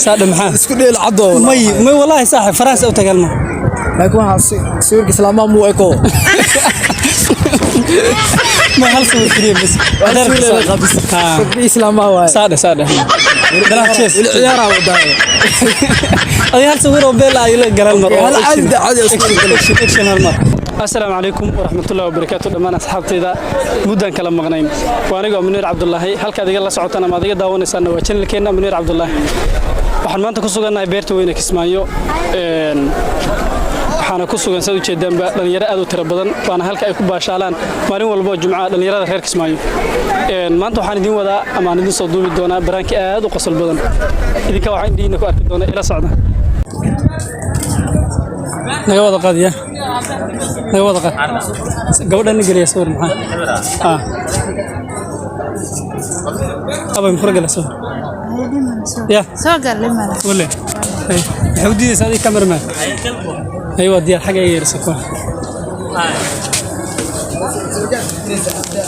Saadha maxaa? Isku dheel caddo. May may, wallahi saaxib, faraas u tagalma. Laakiin waxaa sawirka islaamaha muu eko. Ma hal sawir kaliya bas. Islaamaha waay. Saadha saadha. Dalac cheers. Weli ciyaaraa wadaa. Adi hal sawir oo beel ay la galan mar. Hal caadi caadi isku action action hal mar. Assalaamu calaykum waraxmatullaahi wabarakaatu dhammaan asxaabtayda, muddaan kala maqnayn. Waa anigoo Muniir Cabdulaahi. Halkaad iga la socotaan ama aad iga daawanaysaanna waa channelkeenna Muniir Cabdulaahi. Waxaan maanta ku sugannahay beerta weyne Kismaayo. Waxaana ku sugan, saad ujeedaanba, dhallinyaro aad u tiro badan, waana halka ay ku baashaalaan maalin walba oo jumcaha dhallinyarada reer Kismaayo. Maanta waxaan idiin wadaa ama aan idiin soo duubi doonaa prank-i aad u qosol badan. Idinka waxaan indhihiina ku arki doona. Ila socda. Naga wada qaadiya, naga wada qaad. Gabadhan geliya sawir maxaa? Ah, abay muxuu gala sawir ya. Soo gal limana. Wale maxay u diidaysaa adiga cameraman? Ay, waa diyaar, xagga iga yarsa kuwa.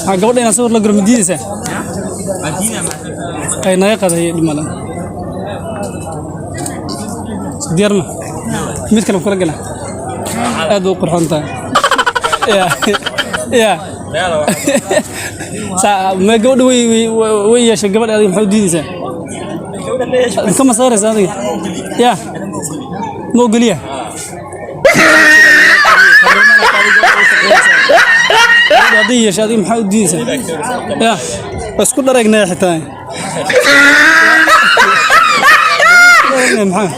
Maxaa gabadha inaan sawir la galo ma diidaysaa? Ay, naga qaday dhimala. Diyaar ma? Mid kale kula gala. Aad u qurxoon tahay. Ya ya, saa ma gabadha way way yeeshay gabadha. Adiga maxaa u diidaysaa? Kama saaraysa adiga ya? Ma ogoliya gabadha hadday yeeshay? Adiga maxaa u diidaysaa? Ya, waa isku dharagnaya xitaa. Maxaa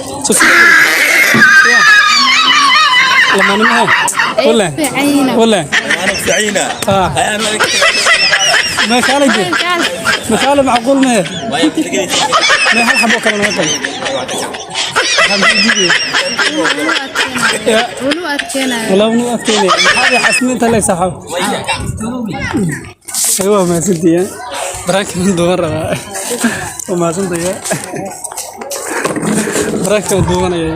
lamaanimaha wala wala ما kaalay, ma kaalay, macquul ma ma hal xabo kale naga qabo. Wuu adkeenaya. Walaa wuu adkeynaya. Maxaa xasmiinta leeg saaxib? Aywa, mahadsantihiin. Prank-i duuban rabaa. Waa mahadsantahay. Prank-i duubanaya.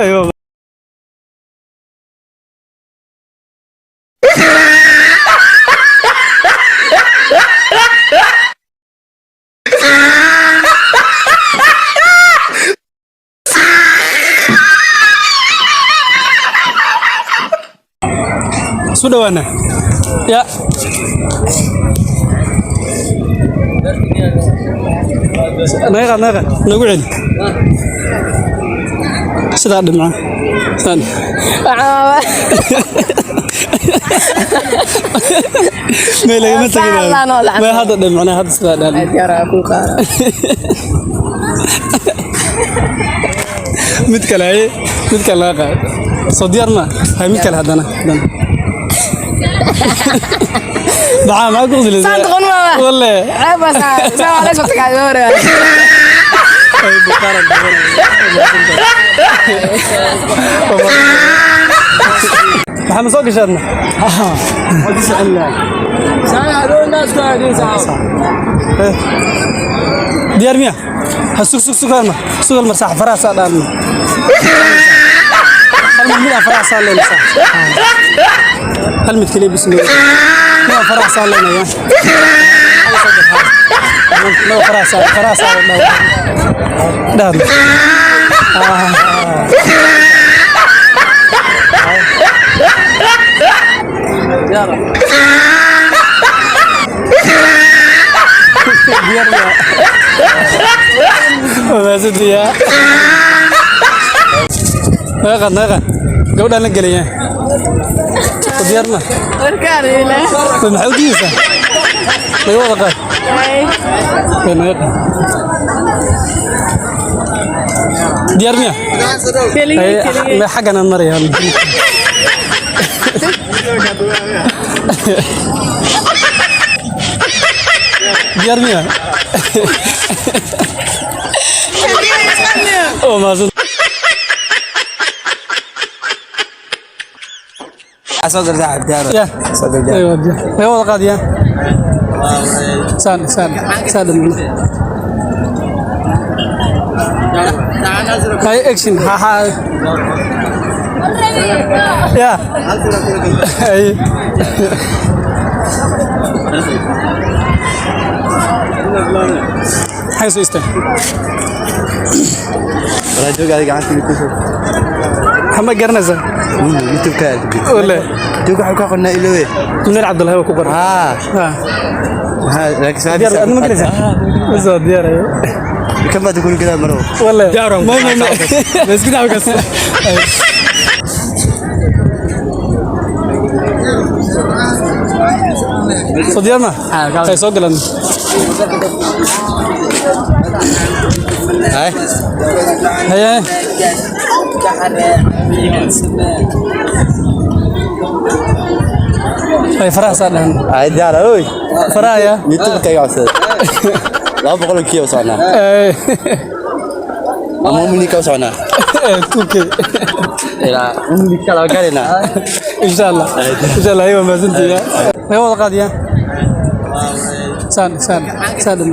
Aywa. Isu dhawaana ya. Naga qaad, naga qaad, nagu celi. Sidaa dhimca sidaan may lagama tegin. May hadda dhimcna, hadda sidaa dhan. Mid kale haye, mid kale laga qaad. Soo diyaar ma hay? Mid kale haddana haddana. Maxaa maxaa ku qoslaysaa? Walle. Ay, buqaaran dubanaya. Maxaa ma soo gashaadna? Diyaar miya? Ha, sug sug sug, halmar sug, halmar sax. Faraha saa dhaalma, hal mid mid aan faraha saa leena sax. Hal mid kaliya bis mid aan faraha saa leenaya. No, faraha saa, faraha saa dhaal dhaal. Diyaar miya? Waa mahadsantihiin. Naga qaad, naga qaad. Gabadhaan la gelaya. Diyaar ma? Maxaa u diidaysaa? Naga wada qaad. Way, naga qaad. Diyaar miya? Ay, ma xaggan aan maraya. Diyaar miya? Oo mahadsan. Soo gal saaxiib, diyaar. Ya. Soo gal, diyaar. Aywa, diyaar. Naga wada qaad ya. Saan saan saan dhammaan. Hay, action, ha ha ya. Ay. Xagga soo istaag. Wala jooga adiga gacanta ku soo. Maxaa ma garanaysaa? YouTube-ka. Wale. Jooga waxaan ku aqoonaa iloowe. Munir Cabdullaahi waa ku qoran. Haa. Ah. Haa, laakiin saxaabta. Diyaar adna ma garanaysaa? Soo diyaarayo. Kan baad ku gadaa maro. Wale. Ma ma ma. Bas ku daaw kas. Soo diyaar ma? Ay soo galan. Hay. Haye. Ay faraha saa dhahan. Ay diyaar oy. Faraha ya. YouTube-ka iga codsaday. 200 kiyo socnaa. Eh. Ama muni ka socnaa. 2K. Ilaa muni kala gaarina. Insha Allah. Insha Allah aywa maasantiya. Naga wada qaadiya. Saan saan saan dhan.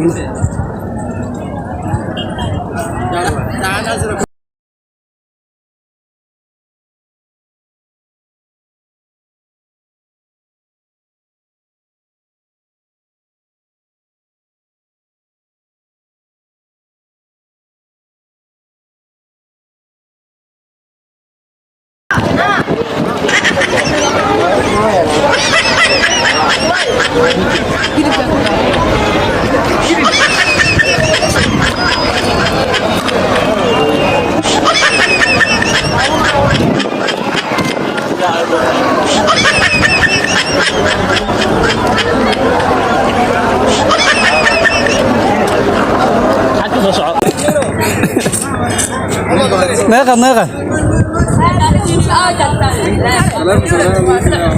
Naga qaad, naga qaad.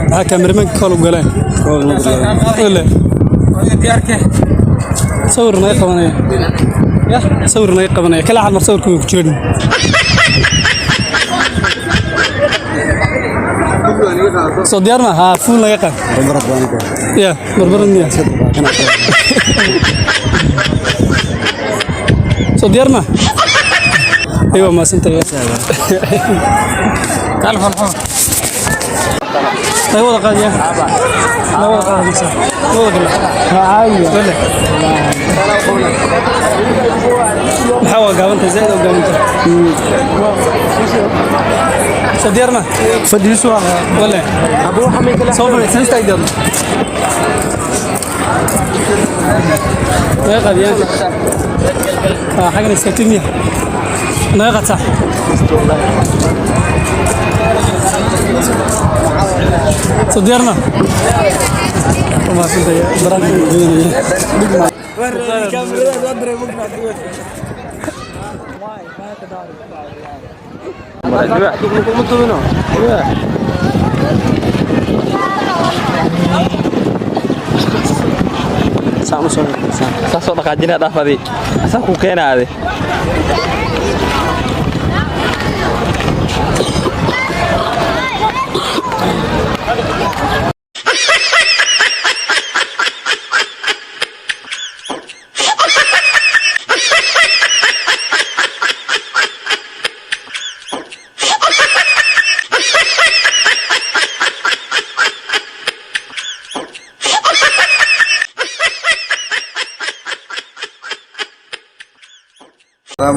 Maxaa cameraman call u galeen? Wale. Sawir naga qabanaya. Yah, sawir naga qabanaya. Kala xal mar sawirka way ku jirin. Soo diyaar ma? Haa, fuul naga qaad. Ya, barbar miya. Soo diyaar ma? Aywa maasantahay. Naga wada qaadiya. Naga wada qaadaysa. Naga wada gala. Wale. Maxaa waa gaabantahay? Zaid oo gaabantahay. Soo diyaar ma? Fadhiiso. Wale. Soo fadhiis, soo istaag diyaar. Naga qaadiya. Ah, xaggan istaagtay miya? Naga qaad sax. Soo diyaar ma? Waa mahadsantahay. Baraanka doonaya. Saasoo dhaqaajina dhaafadi asaa ku keenaade.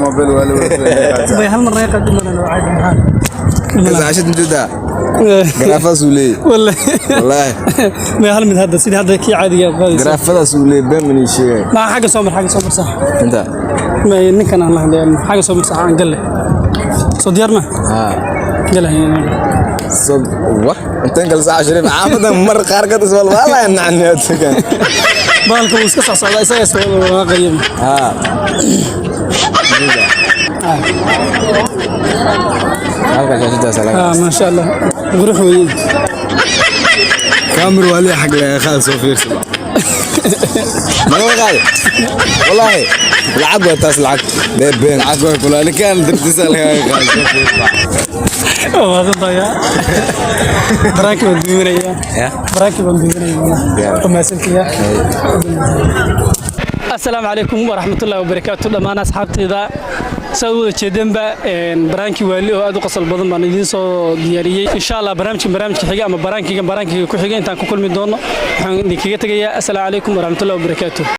Mobil waa la Bay hal mar naga qaad dhimanana waa caadi maxaa? Cashad inta garaafadaas uu leeyahay. Walle. Wallaahi. May hal mid hadda sidii hadda kii caadiga aad qaadaysa. Garaafadaas uu leeyahay been mani sheegay. Ma xagga soo mar, xagga soo mar sax. Inta. May ninkan aan la hadlay xagga soo mar sax aan galle. Soo diyaar ma? Haa. Galle. Soo wa intan kala saac shariif caafadan mar qaar ka taswal wala nacni tukan. Baalka wuu iska soo socdaa isaga soo waa qayb. Haa. Halka shaashadaas laga. Ah, ma sha Allah. Qurux weyn. Kaamir waa leeyahay xag laga qaad soo fiirsan. Ma laga qaad. Wallaahi lacag waa taas lacag. Been lacag waa kula ninkan dartiisa laga qaad soo fiirsan. Waa mahadsantahay. Baraanki baan duuminayaa. Baraanki baan duuminayaa. Waa mahadsantahay. Asalaamu calaykum waraxmatullaahi wabarakaatu dhammaan asxaabtayda saad u wada jeedeenba baraankii waali oo aad u qosol badan baan idiin soo diyaariyey. Insha Allah barnaamijkan barnaamijka xiga ama baraankigan baraankiga ku xiga intaan ku kulmi doono waxaan idinkaga tegayaa asalaamu calaykum waraxmatullaahi wabarakaatu.